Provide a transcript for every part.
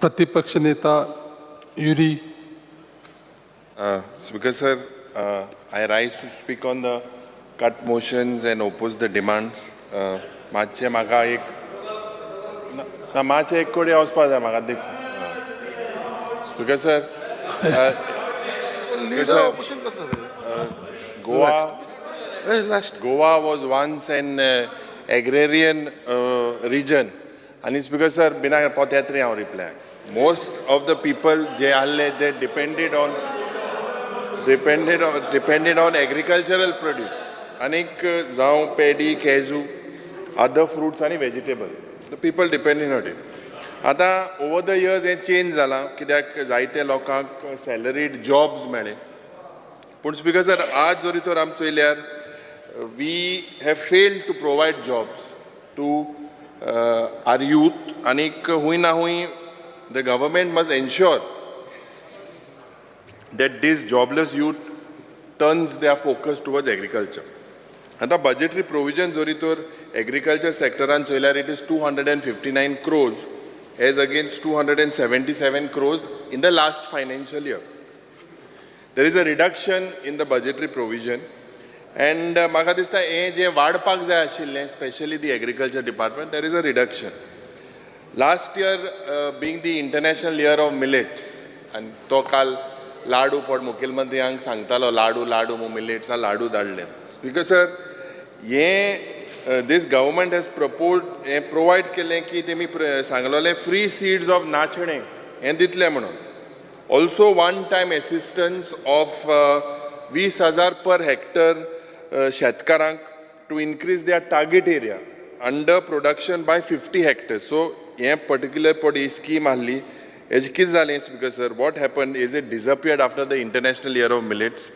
प्रतिपक्ष नेता Yuri. Speaker sir, I rise to speak on the cut motions and oppose the demands. मातशें म्हाका एक ना, ना, मातशें एक कडेन वचपा जाय म्हाका देखून. Speaker sir, leader sir. Opposition कसं रे? गोवा ए, last. Goa was once an agrarian region. आनी स्पीकर सर, बिना पोत्यात्री हांव reply. Most of the people जे आहले ते depended on agricultural produce आनीक जावं पेडी, कॅजू, अदर फ्रुट्स आनी vegetable. The people depended on it. आतां ओवर the years हें चेंज जालां, कित्याक जायते लोकांक सॅलरीड जॉब्स मेळ्ळे. पूण स्पीकर सर, आज जरी तर आमी चोयल्यार, we have failed to provide jobs to our youth. आनीक हूंय ना हूंय the government must ensure that this jobless youth turns their focus towards agriculture. आतां बजेटरी प्रोविजन जरी तर agriculture सेक्टरान चोयल्यार, it is 259 crores as against 277 crores in the last financial year. There is a reduction in the budgetary provision and म्हाका दिसता हें जें वाडपाक जाय आशिल्लें, specially the agriculture department, there is a reduction. Last year being the International Year of Millets, आनी तो काल लाडू पड मुखेलमंत्र्यांक सांगतालो, लाडू लाडू मू मिलेट्सा लाडू धाडले. स्पीकर सर, हें this government has propose हें प्रोवायड केलें की तेमी सांगलोलें फ्री सीड्स ऑफ नाचणे हें दितलें म्हणून, also one time assistance of 20,000 per hectare शेतकारांक to increase their target area under production by 50 hectare. So हें पर्टिक्युलर पड ही स्कीम आहली. हेजें कितें जालें, speaker sir, what happen is it disappeared after the International Year of Millets.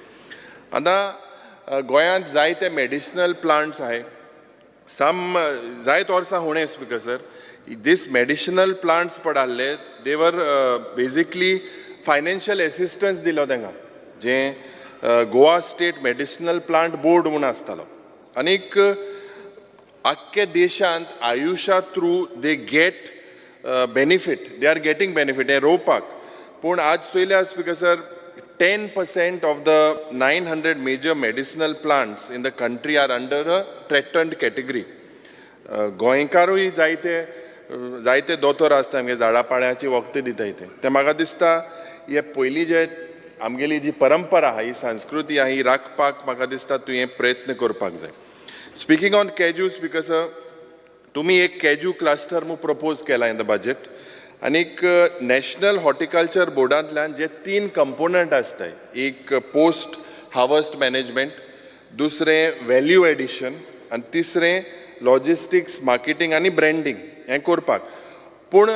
आतां गोंयांत जायते मेडिसिनल प्लांट्स आहाय. सम जायत वर्सां हुणे, speaker sir, these medicinal plants पड आहले, they were basically financial assistance दिलो तांकां, जें Goa State Medicinal Plant Board म्हूण आसतालो. आनीक आख्खे देशांत आयुशा through they get benefit, they are getting benefit हें रोवपाक. पूण आज चोयल्यार, speaker sir, 10% of the 900 major medicinal plants in the country are under a threatened category. गोंयकारूय जायते जायते दोतोर आसता, आमगे झाडां पाळ्याची वखदां दिता ते. तें म्हाका दिसता हे पयलीं जे आमगेली जी परंपरा आहा, ही संस्कृती आहा, ही राखपाक म्हाका दिसता तुवें प्रयत्न करपाक जाय. Speaking on cashew, speaker sir, तुमी एक कॅज्यू क्लस्टर म्हूण प्रपोज केला इन the budget. आनीक नॅशनल हॉर्टिकल्चर बोर्डांतल्यान जे तीन कंपोनंट आसताय, एक पोस्ट हार्वस्ट मॅनेजमेंट, दुसरें व्हॅल्यू एडिशन आनी तिसरें लॉजिस्टिक्स, मार्केटींग आनी ब्रँडींग हें करपाक. पूण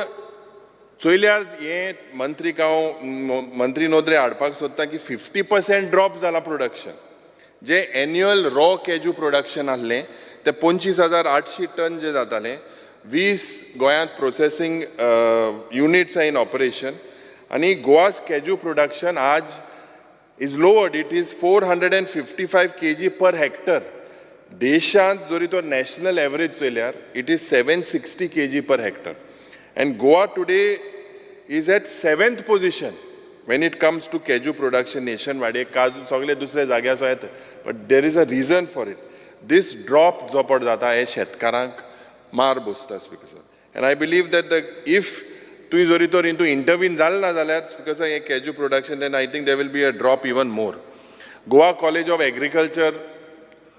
चोयल्यार हें मंत्रीक हांव मंत्री नदरे हाडपाक सोदता की 50% ड्रॉप जाला प्रोडक्शन. जे एन्युअल रॉ कॅज्यू प्रोडक्शन आहलें तें 25,800 टन जे जातालें. 20 गोंयांत प्रोसेसींग युनिट्स इन ऑपरेशन आनी गोवास कॅज्यू प्रोडक्शन आज is lowered. It is 455 kg per hectare. देशांत जरी तो national average चोयल्यार, it is 760 kg per hectare and Goa today is at seventh position when it comes to cashew production nationwide. एक काजू सगळे दुसऱ्या जाग्यार येता, but there is a reason for it. This drop जो पड जाता, हे शेतकारांक मार बसता, speaker sir, and I believe that the if तुवें जरी तर हितून इंटरवीन जालें ना जाल्यार, स्पीकर सर, हें cashew production, then I think there will be a drop even more. Goa College of Agriculture,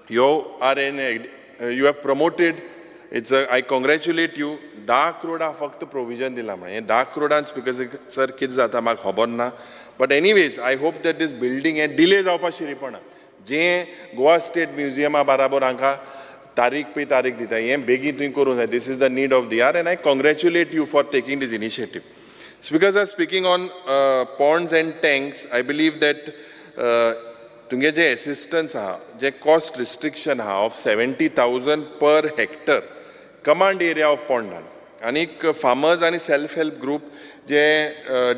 you have promoted, it's I congratulate you. 10 करोडा फक्त provision दिलां म्हणून हें 10 करोडान, स्पीकर सर, कितें जाता म्हाका खबर ना, but anyways, I hope that this building हें डिले जावपा शिरीपणा. जें गोवा स्टेट म्युजियमा बाराबर हांकां तारीख पे तारीख दिता, हें बेगीन तुवें करूंक जाय. This is the need of the hour and I congratulate you for taking this initiative. Speaker sir, speaking on ponds and tanks, I believe that तुमगे जे एसिस्टन्स आहा, जे कॉस्ट रिस्ट्रिक्शन आहा of 70,000 per hectare command area of पोंडान, आनीक farmers आनी self help group जे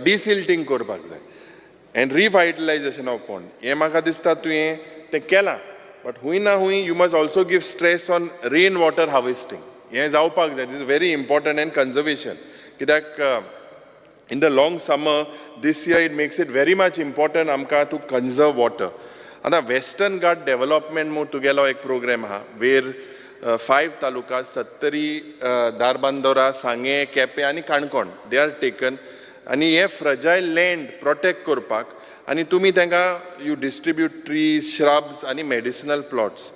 डिसिल्टींग करपाक जाय and रिवायटलायजेशन of pond, हें म्हाका दिसता तुवें तें केलां, बट हूंय ना हूंय you must also give stress on rain water harvesting. हें जावपाक जाय. This is very important and conservation, कित्याक In the long summer this year, it makes it very much important आमकां टू कन्जर्व वॉटर. आतां वेस्टर्न घाट development म्हूण तुगेलो एक programme आहा, वेर फायव तालुका, सत्तरी, धारबांदोरा, सांगें, केपें आनी काणकोण, they are taken आनी हे फ्रजायल लँड प्रोटेक्ट करपाक आनी तुमी तांकां you distribute trees, shrubs आनी medicinal plants.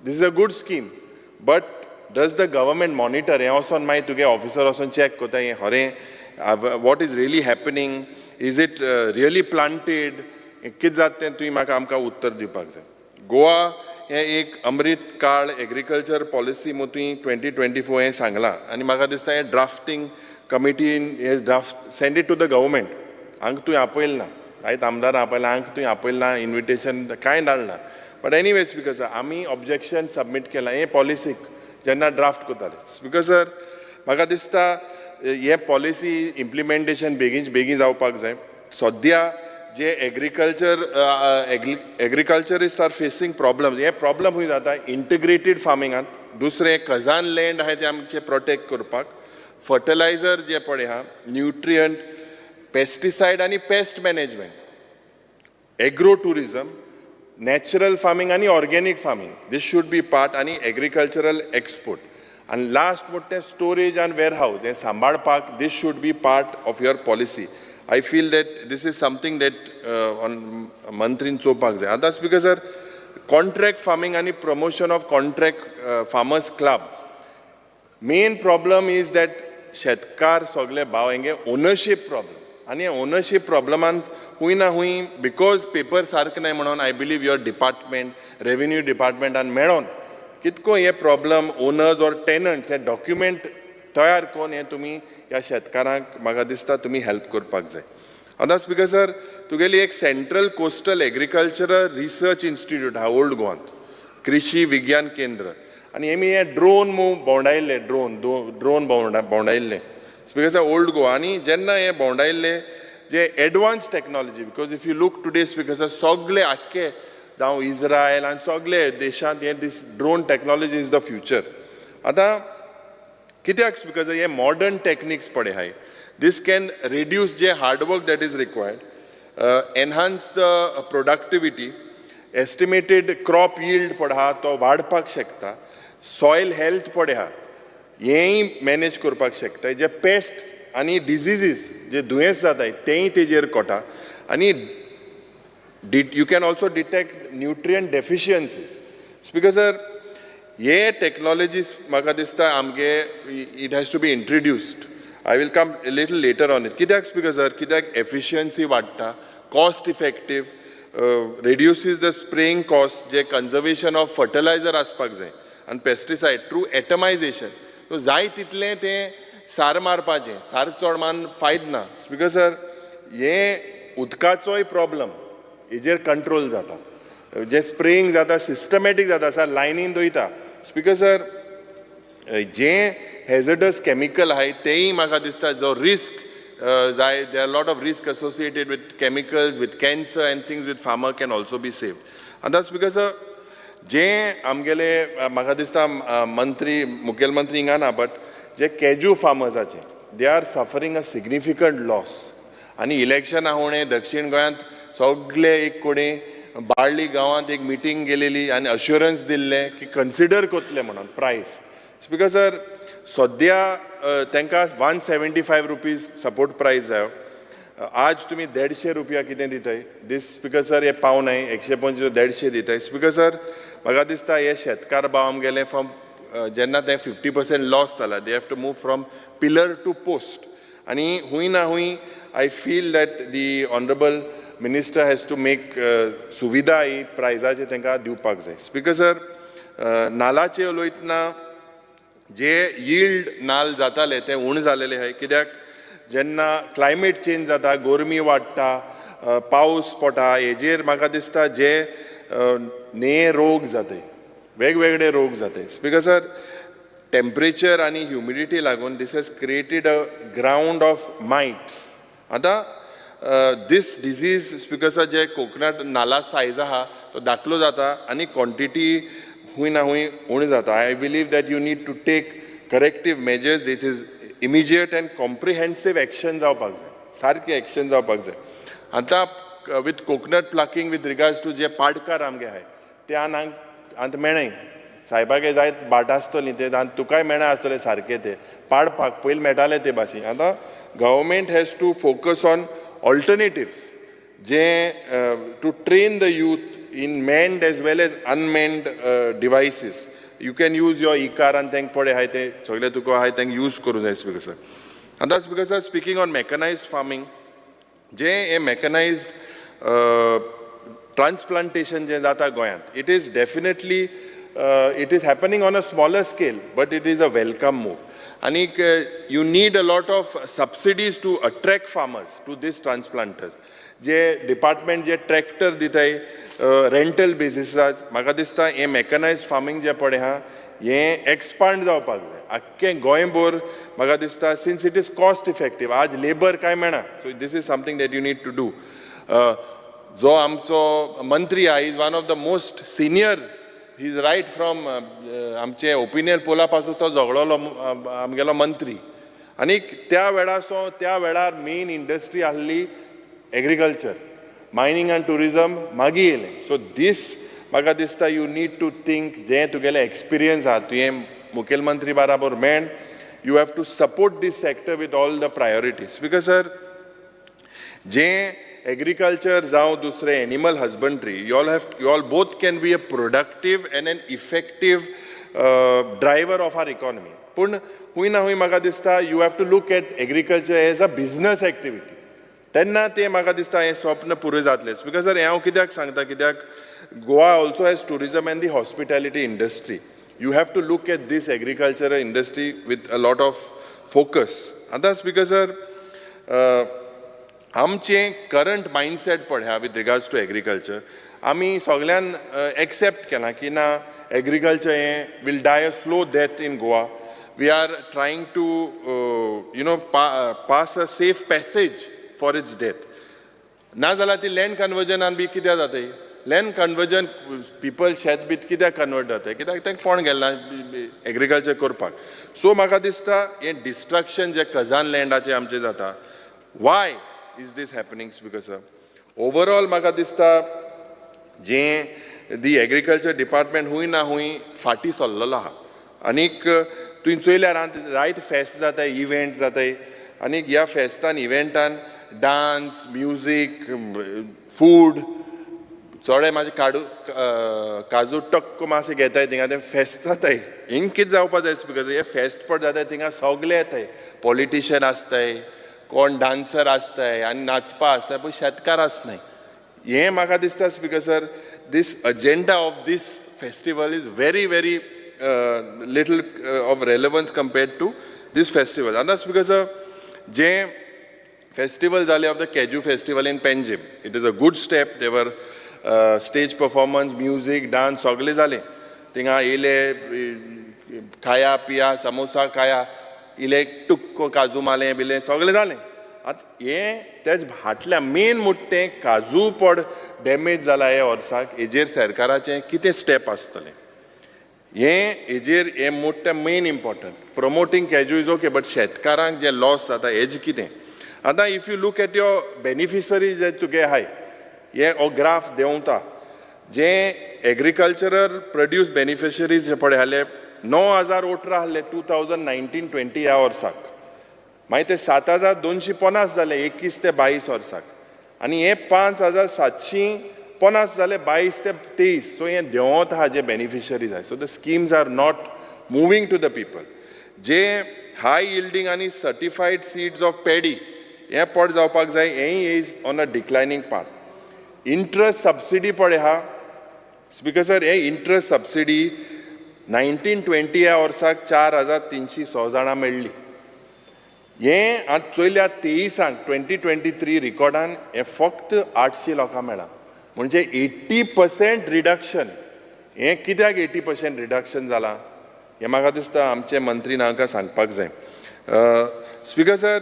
This is a good scheme, but does the government monitor? हें वचोन मागीर तुगे ऑफिसर वचोन चॅक करता हें खरें, what is really happening, is it really planted? कितें जाता तें तुवें म्हाका आमकां उत्तर दिवपाक जाय. गोवा हें एक अमृत काळ एग्रीकल्चर पॉलिसी म्हूण तुवें 2024 हें सांगलां आनी म्हाका दिसता हें ड्राफ्टींग कमिटीन हे draft send it to the government. हांगा तुवें आपयलें ना, आयज आमदारां आपयला, हांगा तुवें आपयलें ना, इन्विटेशन कांय धाडलें. बट एनिवे स्पीकर सर, आमी ऑब्जेक्शन सबमीट केलां हे पॉलिसीक जेन्ना ड्राफ्ट करताले. स्पीकर सर, म्हाका दिसता हे पॉलिसी इम्प्लिमेंटेशन बेगीन बेगीन जावपाक जाय. सद्या जे agriculturist are facing problem, हे प्रॉब्लम खंय जाता? इंटिग्रेटेड फार्मिंगात. दुसरें, खजान लँड आहा तें आमचें प्रोटेक्ट करपाक, फर्टिलायझर जे पळय आहा, न्युट्रियंट, पेस्टिसायड आनी pest management, agro tourism, natural farming आनी organic farming, this should be part आनी एग्रीकल्चरल एक्सपोर्ट आनी लास्ट म्हणटा तें स्टोरेज आनी वेरहावज हें सांबाळपाक, this should be part of your policy. I feel that this is something that on मंत्रीन चोवपाक जाय. आतां स्पीकर सर, कॉन्ट्रॅक्ट फार्मींग आनी promotion of contract farmers club. Main problem is that शेतकार सगळे भाव हेंगे ओनरशीप प्रॉब्लम आनी ओनरशीप प्रॉब्लमान खूंय ना खूंय, because paper सारके नाय म्हणून, I believe your department, revenue डिपार्टमेंटान मेळोन कितको हे प्रॉब्लम ओनर्स ऑर टेनंट्स हे डॉक्युमेंट तयार करून हे तुमी ह्या शेतकारांक म्हाका दिसता तुमी हेल्प करपाक जाय. आतां स्पीकर सर, तुगेली एक Central Coastal Agricultural Research Institute आहा ओल्ड गोवांत, कृषी विज्ञान केंद्र, आनी हेमी हे ड्रोन मू भोंवडायल्ले, ड्रोन भोंवडायल्ले, स्पीकर सर, ओल्ड गोवा. आनी जेन्ना हे भोंवडायल्ले जे advance technology, because if you look today, Speaker sir, सगळे आख्खे जावं इस्रायल आनी सगळे देशांत हे this drone technology is the future. आतां कित्याक स्पीकर हे मॉडर्न टेक्निक्स पळय आहाय, this can reduce J hard work that is required, enhance the productivity, estimated crop yield पळय आहा तो वाडपाक शकता, सॉयल हेल्थ पळय आहा हेंय मॅनेज करपाक शकता, जे पेस्ट आनी डिजिजीस जे दुयेंस जाताय तेंय तेजेर कोटा आनी you can also detect nutrient deficiencies. Speaker sir, हे टॅक्नॉलॉजीज म्हाका दिसता आमगे it has to be introduced. I will come little later on it. कित्याक स्पीकर सर, कित्याक एफिशियन्सी वाडटा, cost effective, reduces the spraying cost, J conservation of fertiliser आसपाक जाय आनी पेस्टिसायड थ्रू एटमायजेशन. सो जाय तितलें तें सार मारपाचें, सार चड मारून फायद ना. स्पीकर सर, हें उदकाचोय प्रॉब्लम हेजेर कंट्रोल जाता, जे स्प्रेईंग जाता सिस्टमॅटीक जाता सर, लायनीन दवरता. स्पीकर सर, जे हेजडस केमिकल आहाय तेय म्हाका दिसता जो रिस्क जाय, there are lot of risk associated with chemicals, with cancer and things, with farmer can also be saved. आतां स्पीकर सर, जे आमगेले म्हाका दिसता मंत्री, मुखेलमंत्री हिंगा ना, बट जे कॅज्यू फार्मर्साचे, they are suffering a significant loss. आनी इलेक्शना हुणे दक्षीण गोंयांत सगळे एक कडेन बाळ्ळी गांवांत एक मिटींग गेलेली आनी अश्युरन्स दिल्लें की कन्सिडर करतले म्हणून प्रायस. स्पीकर सर, सद्या तांकां ₹175 support price जायो. आज तुमी 150 रुपया कितें दिताय. दीस स्पीकर सर, हे पावनाय, 125, 150 दिताय. स्पीकर सर, म्हाका दिसता हे शेतकार भाव आमगेले फ्रॉम जेन्ना ते 50% लॉस जाला, they have to move from pillar to post. आनी हूंय ना हूंय I feel that the honourable minister has to make सुविधा ही प्रायजाचे तांकां दिवपाक जाय. स्पीकर सर, नालाचे उलयतना जे यील्ड नाल जाताले ते उण जालेले आहाय, कित्याक जेन्ना क्लायमेट चेंज जाता, गरमी वाडटा, पावस पडटा, हेजेर म्हाका दिसता जे ने रोग जाताय, वेगवेगळे रोग जाताय. स्पीकर सर, टेम्परेचर आनी ह्युमिडिटी लागून this has created a ground of mites. आतां दीस डिजीज, स्पीकर सर, जे कोकनट नाला सायज आहा तो धाकलो जाता आनी क्वॉन्टिटी खूंय ना खूंय उणी जाता. I believe that you need to take corrective measures. This is immediate and comprehensive action जावपाक जाय. सारकें एक्शन जावपाक जाय. आतां with coconut plucking, with regards to जे पाडकार आमगे आहाय, ते आतां मेळनाय. सायबागे जायत भाट आसतली ते, आनी तुकाय मेळना आसतले सारके ते पाडपाक. पयलीं मेळटाले ते भाशेन. आतां government has to focus on alternatives J to train the youth in manned as well as unmanned devices. You can use your e-car आनी तांकां पळय आहाय ते सगळे तुका आहाय, तांकां यूज करूं जाय, स्पीकर सर. आतां, speaker sir, speaking on mechanized farming, जे हें मॅकनायज्ड ट्रान्सप्लांटेशन जें जाता गोंयांत, it is definitely, it is happening on a smaller scale, but it is a welcome move. आनीक you need a lot of subsidies to attract farmers to this transplanters. J department J tractor दिताय rental बेसिसार, म्हाका दिसता हें मॅकनायज farming जें पळय आहा, हें expand जावपाक जाय आख्खें गोंयभर, म्हाका दिसता, since it is cost effective. आज लेबर कांय मेळना, so this is something that you need to do. जो आमचो मंत्री आहा, is one of the most senior. He is right from आमचे ओपिनियन पोला पासून तो झगडलो आमगेलो मंत्री. आनी त्या वेळार, त्या वेळार मेन इंडस्ट्री आहली एग्रीकल्चर, मायनींग आनी टुरिजम मागीर येयलें. सो दीस म्हाका दिसता you need to think, जें तुगेलें एक्सपिरियन्स आहा, तुवें मुखेलमंत्री बाराबर मेळ, you have to support this sector with all the priorities. Because sir, जें एग्रीकल्चर जावं दुसरें animal husbandry, you all both can be a productive and an effective driver of our economy. पूण खूंय ना खूंय म्हाका दिसता you have to look at agriculture as a business activity. तेन्ना तें म्हाका दिसता हें स्वप्न पुरें जातलें. Because sir, हें हांव कित्याक सांगता, कित्याक Goa also has tourism and the hospitality industry. You have to look at this agriculture industry with a lot of focus. आतां स्पीकर सर, आमचें करंट मायंडसेट पळया विथ रिगार्ड्स टू एग्रीकल्चर. आमी सगल्यान एक्सेप्ट केलां की ना, एग्रीकल्चर हें will die a slow death in Goa. We are trying to pass a safe passage for its death. ना जाल्यार ती लँड कन्वर्जनान बी कित्याक जाता? लँड कन्वर्जन, पिपल शेत बीत कित्याक कन्वर्ट जाता? कित्याक तांकां कोण गेल ना एग्रीकल्चर करपाक. सो म्हाका दिसता हें डिस्ट्रक्शन जें खजान लँडाचें आमचें जाता, why is this happening, speaker sir? Overall म्हाका दिसता जें दी एग्रीकल्चर डिपार्टमेंट हूंय ना हूंय फाटीं सरलेलो आहा. आनीक तुवें चोयल्यार आतां जायते फेस्त जाताय, इव्हेंट जाताय, आनीक ह्या फेस्तान, इव्हेंटान डांस, म्युजीक, फूड, चोडे मातशे काडू काजू टक्क मातशें घेताय, थिंगा तें फेस्त जाताय. हिंग कितें जावपा जाय, because हे फेस्त पड जाताय, थिंगा सगळे येताय, पॉलिटिशियन आसताय, कोण डांसर आसताय आनी नाचपा आसताय, पूण शेतकार आसनाय. हें म्हाका दिसता, speaker sir, this agenda of this festival is very very little of relevance compared to this festival. आतां स्पीकर सर, जें फेस्टिवल जालें of the cashew festival in Panjim, it is a good step. There were stage performance, music, dance, सगळें जालें थिंगा. येयले, खाया पिया, समोसा खाया, इले टुक्क काजू मालें बिलें सगळें जालें. आतां हें तेच फाटल्या मेन मुट्टें काजू पड डॅमेज जाला हे वर्साक, हेजेर सरकाराचें कितें स्टेप आसतलें? हें हेजेर हें मोठें main important. Promoting cashew is okay, but शेतकारांक जे लॉस जाता हेजें कितें? आतां if you look at your beneficiary जे तुगे आहाय, हे हो ग्राफ देंवता. जे एग्रीकल्चरल प्रोड्यूस बेनिफिशरीज जे पळय आसले, 9,018 आहले 2019-20 ह्या वर्साक. मागीर ते 7,250 जाले 21 ते 22 वर्साक आनी हे 5,750 जाले 22 ते 23. सो हें देंवत आहा जे बेनिफिशरीज आहाय. So the schemes are not moving to the people. J high yielding आनी सर्टिफायड सीड्स ऑफ पॅडी हें पड जावपाक जाय, हेंय is on a declining path. Interest subsidy पळय आहा, स्पीकर सर, हे इंट्रस्ट सबसिडी 19-20 ह्या वर्साक 4,306 जाणां मेळ्ळी. हें आतां चोयल्यार 23आंक, 2023 रिकॉर्डान हें फक्त 800 लोकांक मेळ्ळां, म्हणजे 80% रिडक्शन. हें कित्याक 80% रिडक्शन जालां, हें म्हाका दिसता आमचे मंत्रीन आमकां सांगपाक जाय. स्पीकर सर,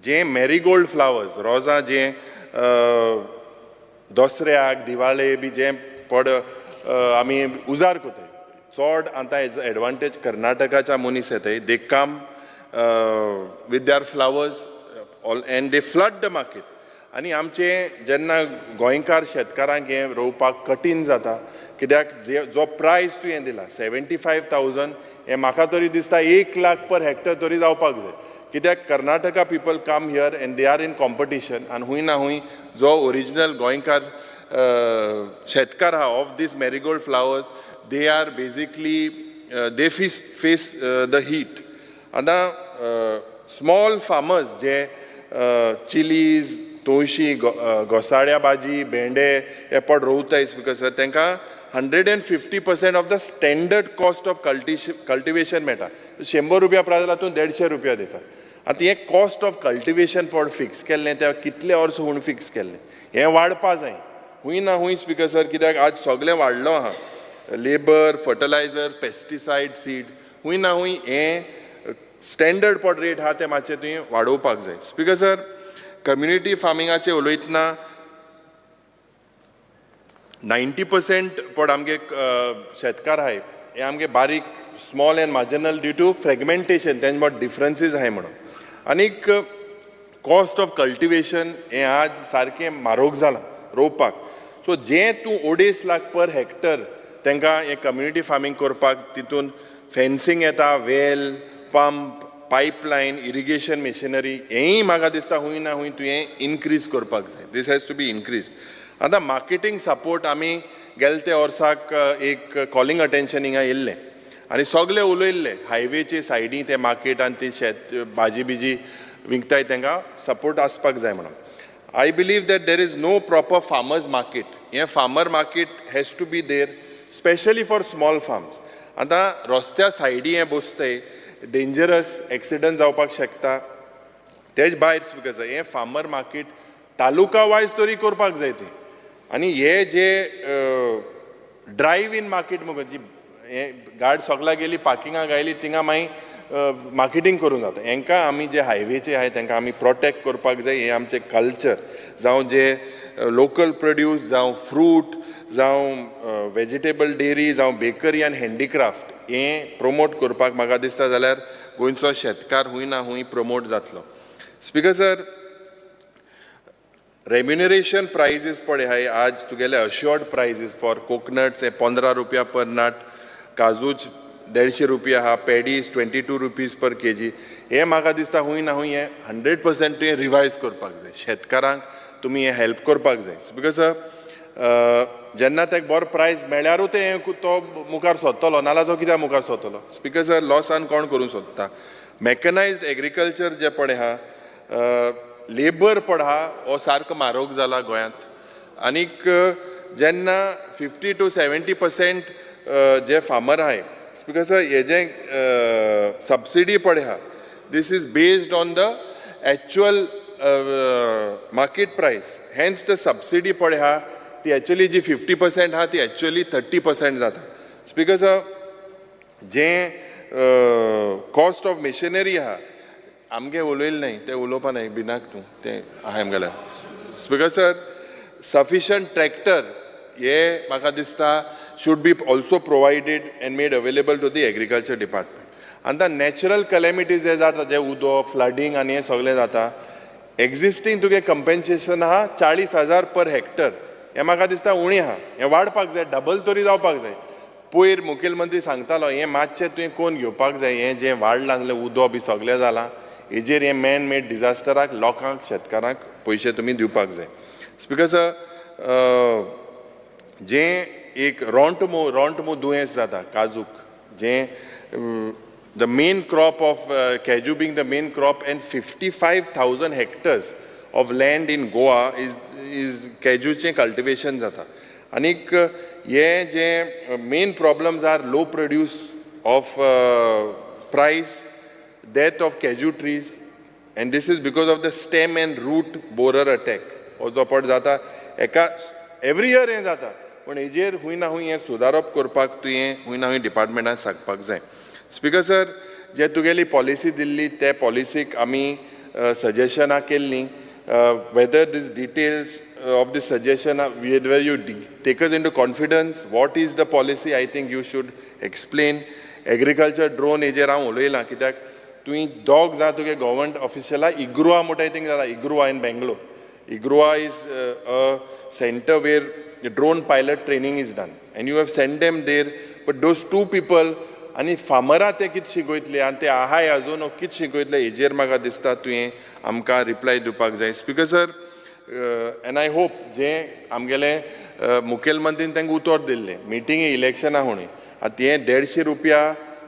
जे मॅरीगोल्ड फ्लावर्स, रोजां, जें दसऱ्याक, दिवाळे बी जें पड आमी उजार कोताय चड, आतां हेजो एडवांटेज कर्नाटकाच्या मनीस येताय. They come with their flowers. all and they flood the market. आनी आमचे जेन्ना गोंयकार शेतकारांक हें रोवपाक कठीण जाता, कित्याक जे जो प्रायस तुवें दिला 75,000, हें म्हाका तरी दिसता 1 लाख पर हेक्टर तरी जावपाक जाय, कित्याक Karnataka people come here and they are in competition. आनी हूंय ना हूंय जो ओरिजिनल गोंयकार शेतकार आहा of this marigold flowers, they are basically, they face the heat. आतां स्मॉल फार्मर्स जे चिलीज, तवशी, घोसाळ्या भाजी, भेंडे हे पड रोवताय, because तांकां 150% of the standard cost of cultivation मेळटा. 100 रुपया प्रायस जाल्यार तूं 150 रुपया दिता. आतां हें कॉस्ट ऑफ कल्टिवेशन पड फिक्स केल्लें, तें कितले वर्सां म्हूण फिक्स केल्लें, हें वाडपा जाय हूंय ना हूंय, स्पीकर सर, कित्याक आज सगळें वाडलो आहा, लेबर, फर्टिलायझर, पेस्टिसायड, सीड्स. हूंय ना हूंय हें स्टँडर्ड पड रेट आहा, तें मातशें तुवें वाडोवपाक जाय. स्पीकर सर, कम्युनिटी फार्मिंगाचें उलयतना 90% पड आमगे शेतकार आहाय, हे आमगे बारीक, small and marginal due to fragmentation, तेंचे मोट डिफरन्सीस आहाय म्हणून. आनीक कॉस्ट ऑफ कल्टिवेशन हें आज सारकें म्हारोग जालां रोवपाक. सो जें तूं 2.5 लाख पर हेक्टर तांकां हें कम्युनिटी फार्मींग करपाक, तितून फेन्सींग येता, well, pump, pipeline, irrigation machinery, हेंय म्हाका दिसता हूंय ना हूंय तुवें इनक्रीज करपाक जाय. This has to be increase. आतां मार्केटींग सपोर्ट, आमी गेले ते वर्साक एक कॉलिंग अटेन्शन हिंगा येयल्लें आनी सगळे उलयल्ले, हायवेचे सायडी ते मार्केट आनी ती शेत भाजी बिजी विकताय, तांकां सपोर्ट आसपाक जाय म्हणून. I believe that there is no proper farmers market. हें farmer market has to be there, specially for small farms. आतां रस्त्या सायडी हें बसताय, डेंजरस, एक्सिडंट जावपाक शकता. तेज भायर, स्पीकर, हें फार्मर मार्केट तालुका वायज तरी करपाक जाय ती. आनी हे जे ड्रायव इन मार्केट मुगो, जी हे गाड सगळ्या गेली, पार्किंगाक आयली, थिंगा मागीर मार्केटींग करूंक जाता. हेंकां आमी जे हायवेचे आहाय, तांकां आमी प्रोटेक्ट करपाक जाय. हें आमचें कल्चर जावं, जे लोकल प्रोड्यूस जावं, फ्रूट जावं, वेजिटेबल, डेरी जावं, बेकरी आनी हँडीक्राफ्ट, हें प्रमोट करपाक म्हाका दिसता जाल्यार गोंयचो शेतकार हूंय ना हूंय प्रमोट जातलो. स्पीकर सर, रेम्युनरेशन प्रायजीस पळय हाय, आज तुगेले अश्योर्ड प्रायजीस फॉर कोकनट्स हे 15 रुपया पर नट, काजूच 150 रुपया आहा, paddies ₹22 per kg. हें म्हाका दिसता हूंय ना हूंय हें 100% तुवें रिवायज करपाक जाय. शेतकारांक तुमी हें हेल्प करपाक जाय, because जेन्ना ताका बरो प्रायस मेळ्यारूच तें तो मुखार सोदतलो, नाल्यार तो कित्याक मुखार सोदतलो? स्पीकर सर, लॉसान कोण करूंक सोदता? मॅकनायज्ड एग्रीकल्चर जें पळय आहा, लेबर पड आहा, हो सारको म्हारोग जाला गोंयांत. आनीक जेन्ना 50 टू 70% जे फार्मर आहाय, स्पीकर सर, हेजें सबसिडी पळय आहा, this is based on the actual market price. Hence the subsidy पळय आहा, ती एक्चुअली जी 50% आहा, ती एक्चुअली 30% जाता. स्पीकर सर, जें कॉस्ट ऑफ मशिनरी आहा, आमगे उलयलें न्हय, तें उलोवपा न्हय भिनाक तूं, तें आहा आमगेलें. स्पीकर सर, सफिशंट ट्रॅक्टर हे म्हाका दिसता should be also provided and made available to the agriculture department. आनी आतां नॅचरल कलॅमिटीज जे जाता, जे उदो, फ्लडींग आनी हें सगळें जाता, एग्जिस्टींग तुगे कंपेन्सेशन आहा 40,000 पर हेक्टर, हें म्हाका दिसता उणें आहा. हें वाडपाक जाय, डबल तरी जावपाक जाय. पयर मुखेलमंत्री सांगतालो, हें मातशें तुवें कोन घेवपाक जाय. हें जें वाडलां जाल्यार उदो बी सगळें जालां हेजेर, हें मॅन मेड डिजास्टराक लोकांक, शेतकारांक पयशे तुमी दिवपाक जाय. स्पीकर सर, जें एक रोंटमो दुयेंस जाता काजूक, जें the main crop of cashew being the main crop, and 55,000 hectares of land in Goa is कॅजूचें cultivation जाता. आनीक हे जे main problems are low produce of price, death of cashew trees, and this is because of the stem and root borer attack. हो जो पट जाता एका every year हें जाता, पूण हेजेर हूंय ना हूंय हें सुदारप करपाक तुवें हूंय ना हूंय डिपार्टमेंटान सांगपाक जाय. स्पीकर सर, जे तुगेली पॉलिसी दिल्ली, ते पॉलिसीक आमी सजेशनां केल्लीं. Whether this details of the suggestion, whether you take us into confidence, what is the policy, I think you should explain. Agriculture drone हेजेर हांव उलयलां, कित्याक तुवें दोग जाण तुगे गव्हर्मेंट ऑफिशियला इग्रुआ म्हणटाय थिंग जाला. IGRUA in Bangalore. IGRUA is a center where drone pilot training is done and you have send them there, but those two people आनी फार्मरां ते कितें शिकयतले आनी ते आहाय अजून कितें शिकयतले हेजेर म्हाका दिसता तुवें आमकां रिप्लाय दिवपाक जाय, Speaker sir. And I hope जें आमगेलें मुखेलमंत्रीन तांकां उतर दिल्लें मिटींगे इलेक्शना हुणी, आतां हें 150 रुपया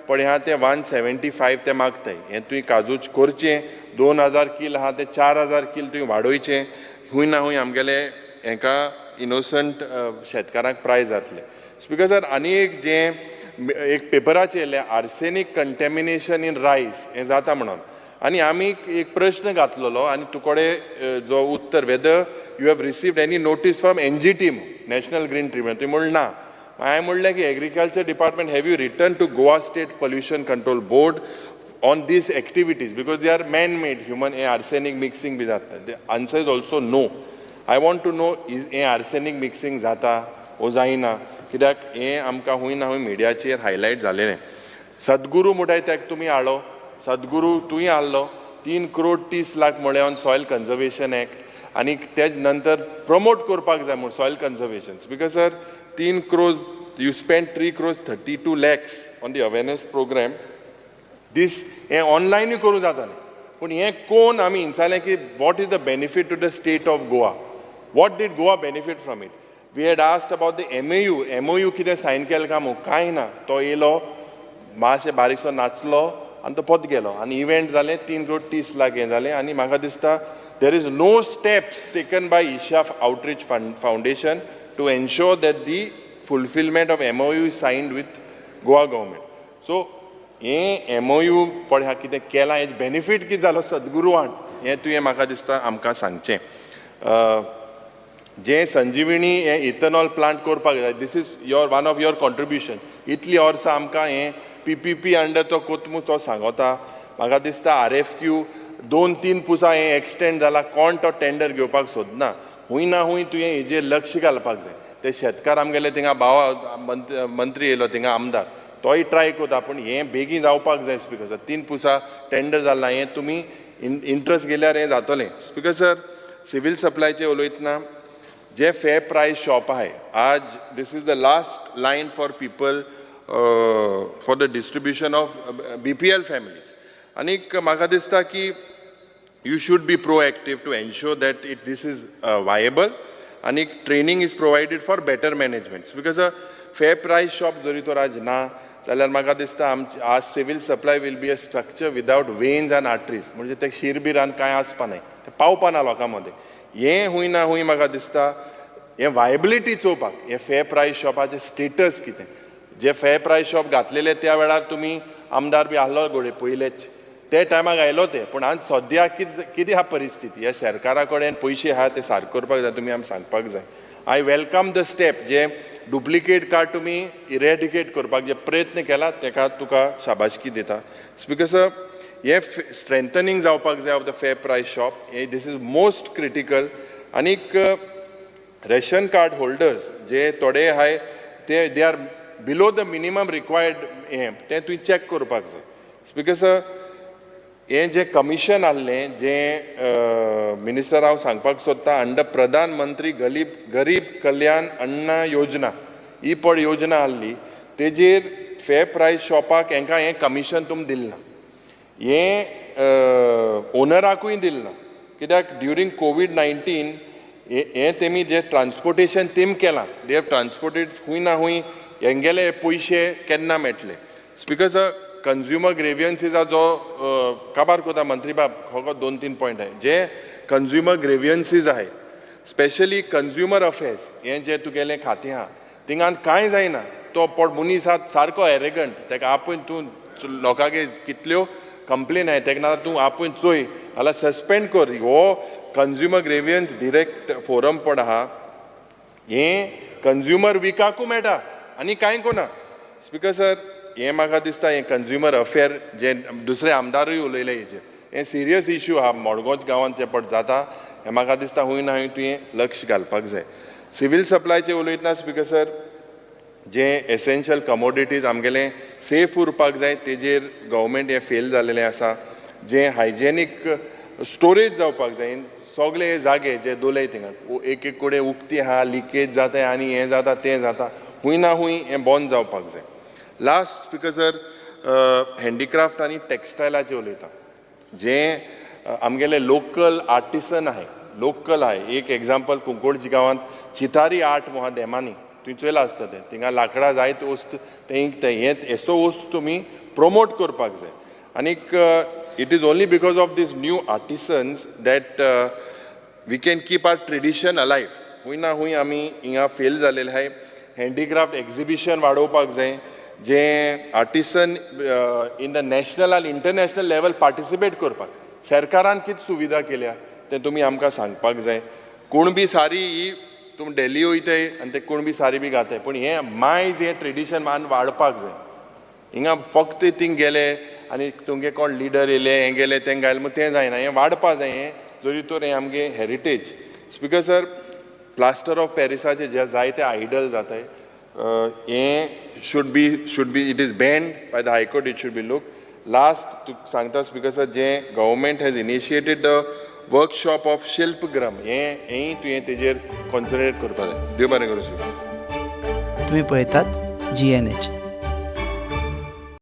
पळय आहा ते 175 ते मागताय, हें तुवें काजूच करचें. 2000 कील आहा ते 4000 कील तुवें वाडोवचें. खूंय ना खूंय आमगेले हेका इनोसंट शेतकारांक प्रायज जातलें, स्पिकर सर. आनी एक जें एक पेपराचेर येयलें, आर्सेनीक कंटेमिनेशन इन रायस हें जाता म्हणून आनी आमी एक प्रश्न घातलेलो आनी तुकडे जो उत्तर whether you have received any notice from NGT, National Green Tribunal, तुवें म्हणलें ना. हांवें म्हणलें की agriculture department, have you written to Goa State Pollution Control Board on these activities, because they are man-made, human, hey arsenic mixing B जाता? The answer is also no. I want to know is hey arsenic mixing जाता ओ जायना, कित्याक हें आमकां खूंय ना खूंय मिडियाचेर हायलायट जालेलें. सद्गुरू म्हणटाय तेका तुमी हाडलो, सद्गुरू तुंय हाडलो, 3 करोड 30 लाख म्हळ्यार ऑन सॉयल कन्जर्वेशन एक्ट आनी तेज नंतर प्रमोट करपाक जाय म्हूण soil conservation. Speaker sir, 3 crore, you spend 3 crores 32 lakhs on the awareness program. This हें ऑनलायनूय करूं जातालें, पूण हें कोण आमी विचारलें की what is the benefit to the state of Goa? What did Goa benefit from it? We had asked about the MOU. MOU कितें सायन केलें काय म्हूण, कांय ना. तो येयलो, मातशें बारीकसो नाचलो आनी तो परत गेलो आनी इव्हेंट जालें, 3 करोड 30 लाख हें जालें. आनी म्हाका दिसता there is no steps taken by Isha Outreach Fund Foundation to ensure that the fulfillment of MOU signed with Goa government. So हें एमओयू पळय कितें केलां, हेजें बेनिफीट कितें जालो सद्गुरुवान, हें तुवें म्हाका दिसता आमकां सांगचें. जें संजिवनी हें इथेनॉल प्लांट करपाक जाय, this is your one of your contribution. इतलीं वर्सां आमकां हें पीपीपी अंडर तो कोतमू तो सांगता. म्हाका दिसता आरएफक्यू दोन तीन पुसा हें एक्सटेंड जाला, कोण तो टेंडर घेवपाक सोदना. खूंय ना खूंय तुवें हेजेर लक्ष घालपाक जाय. ते शेतकार आमगेले थिंगा भाव मंत्री येयलो थिंगा, आमदार तोय ट्राय करता, पूण हें बेगीन जावपाक जाय, स्पिकर सर. तीन पुसा टेंडर जाला, हें तुमी इंट्रस्ट घेयल्यार हें जातलें, स्पिकर सर. सिवील सप्लायचें उलयतना जे फेर प्रायस शॉप आहे आज, this is the last line for people for the distribution of BPL families. आनीक म्हाका दिसता की you should be proactive to ensure that this is viable आनी training is provided for better management, because a fair price shop जरी तर आज ना जाल्यार म्हाका दिसता आमची आज civil supply will be a structure without veins and arteries, म्हणजे ते शिरबिरान कांय आसपा नाय, ते पावपा ना लोकां मदें. हें खूंय ना खूंय म्हाका दिसता हें वायबिलिटी चोवपाक हें फेर प्रायस शॉपाचें स्टेटस कितें, जे फेर प्रायस शॉप घातलेले त्या वेळार तुमी आमदार बी आहलो घोडये पयलेच ते टायमाक आयलो ते, पूण आज सद्या कितें कितें आहा परिस्थिती, ह्या सरकारा कडेन पयशे आहा ते सारके करपाक जाय, तुमी आमी सांगपाक जाय. I welcome the step J duplicate card तुमी इरेडिकेट करपाक जे प्रयत्न केला तेका तुका शाबासकी दिता, स्पिकर सर. हे स्ट्रेंथनिंग जावपाक जाय of the fair price shop hey, this is most critical. आनीक रेशन कार्ड होल्डर्स जे थोडे आहाय ते they are below the minimum required, हें तें तुवें चॅक करपाक जाय, स्पिकर सर. हें जें कमिशन आहलें जें मिनिस्टर हांव सांगपाक सोदता, अंडर प्रधानमंत्री गरीब गरीब कल्याण अन्न योजना ही पळ योजना आहली, तेजेर फेर प्रायस शॉपाक हेंकां हें कमिशन तुमी दिलें ना, हें ओनराकूय दिलें ना, कित्याक ड्युरींग कोवीड 19 हें तेमी जें ट्रान्सपोर्टेशन तेम केलां, they have transported, खूंय ना खूंय हेंगेले पयशे केन्ना मेळटले? स्पिकर सर, कंज्युमर ग्रेवियन्सीजा जो काबार कोता मंत्री बाब, फकत दोन तीन पॉयंट आहाय. जे कंज्युमर ग्रेवियन्सीज आहाय, स्पेशली कंज्युमर अफेर्स हें जें तुगेलें खातें आहा, थिंगान कांय जायना. तो पोट मनीस आहा सारको एरेगंट, तेका आपूण तूं लोकांगे कितल्यो कंप्लेन आहाय तेका, नाजाल्यार तूं आपूण चोय नाल्यार सस्पेंड कर. हो कंज्युमर ग्रेवियन्स डिरेक्ट फोरम पण आहा, हें कंज्युमर विकाकू मेळटा आनी कांय कोना, स्पिकर सर. हें म्हाका दिसता हें कंज्युमर अफेर जे दुसरे आमदारूय उलयले हेजेर, हें सिरियस इशू आहा. मडगांव गांवांत जें पट जाता हें म्हाका दिसता खूंय ना खूंय तुवें लक्ष घालपाक जाय. सिवील सप्लायचें उलयतना, स्पिकर सर, जे एसेन्शियल कमोडिटीज आमगेले सेफ उरपाक जाय, तेजेर गव्हर्मेंट हें फेल जालेलें आसा. जें हायजेनीक स्टोरेज जावपाक जाय. सगळे हे जागे जे दोले थिंगा एक एक कडेन उक्ती आहा, लिकेज जाता आनी हें जाता तें जाता, खूंय ना खूंय हें बंद जावपाक जाय. लास्ट स्पिकर सर, हँडीक्राफ्ट आनी टॅक्सटायलाचें उलयता. जें आमगेले लोकल आर्टिसन आहाय, लोकल आहाय. एक एग्जाम्पल, कुंकोडजी गांवांत चितारी आर्ट आहा देमानी, तुवें चोयलां आसतलें तें. थिंगा लांकडां जायते वस्त ते ते हें हेसो वस्त तुमी प्रमोट करपाक जाय. आनीक it is only because of these new artisans that we can keep our tradition alive. खूंय ना खूंय आमी हिंगा फेल जालेले आहाय. हँडीक्राफ्ट एक्झिबिशन वाडोवपाक जाय, जे artisan in the national आनी इंटरनॅशनल लेवल पार्टिसिपेट करपाक. सरकारान कितें सुविधा केल्या तें तुमी आमकां सांगपाक जाय. कुणबी सारी ही तुमी दिल्ली वयताय आनी ते कुणबी सारी बी घाताय, पूण हें मायज हें ट्रेडिशन मान वाडपाक जाय. हिंगा फक्त थिंग गेले आनी तुमगे कोण लिडर येयले, हें गेले, तें घायलें म्हूण तें जायना. हें वाडपा जाय. हें जरी तर हें आमगे heritage. Speaker sir, plaster of पॅरिसाचे जे जायते आयडल जाताय, हें should be it is banned by the High Court, it should be look. Last तुका सांगता स्पीकर सर, जें government has initiated the workshop of Shilpagram, हें हेंय तुवें तेजेर कॉन्सन्ट्रेट करपाक जाय. देव बरें करूं स्पीकर. तुम्ही पळयतात जीएनएच.